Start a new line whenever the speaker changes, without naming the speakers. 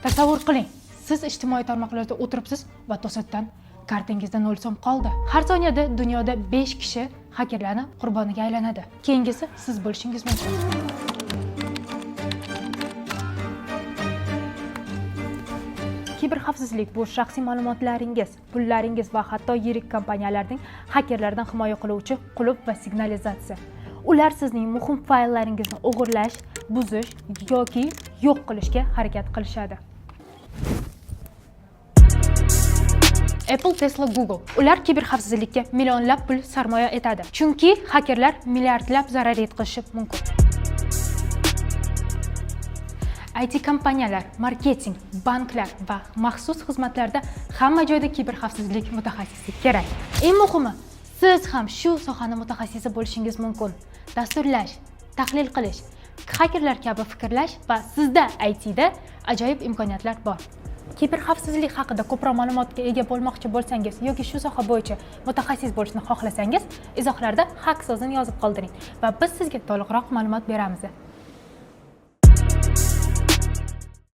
Tasavvur qiling, siz ijtimoiy tarmoqlarda o'tiribsiz va to'satdan kartangizda 0 so'm qoldi. Har soniyada dunyoda 5 kishi xakerlarni qurboniga aylanadi. Keyingisi siz bo'lishingiz mumkin. Kiberxavfsizlik bu shaxsiy ma'lumotlaringiz, pullaringiz va hatto yirik kompaniyalarning xakerlardan himoya qiluvchi qulf va signalizatsiya. Ular sizning muhim fayllaringizni o'g'irlash, buzish yoki yo'q qilishga harakat qilishadi. Apple, Tesla, Google. Ular kiberxavfsizlikka millionlab pul sarmoya etadi. Chunki xakerlar milliardlab zarar yetkazishi mumkin. IT kompaniyalar, marketing, banklar va maxsus xizmatlarda, hamma joyda kiberxavfsizlik mutaxassisi kerak. Eng muhimi, siz ham shu sohani mutaxassisi bo'lishingiz mumkin. Dasturlash, tahlil qilish, xakerlar kabi fikrlash va sizda ITda ajoyib imkoniyatlar bor. Kiberxavfsizlik haqida ko'proq ma'lumotga ega bo'lmoqchi bo'lsangiz yoki shu soha bo'yicha mutaxassis bo'lishni xohlasangiz, izohlarda "hak" so'zini yozib qoldiring va biz sizga to'liqroq ma'lumot beramiz.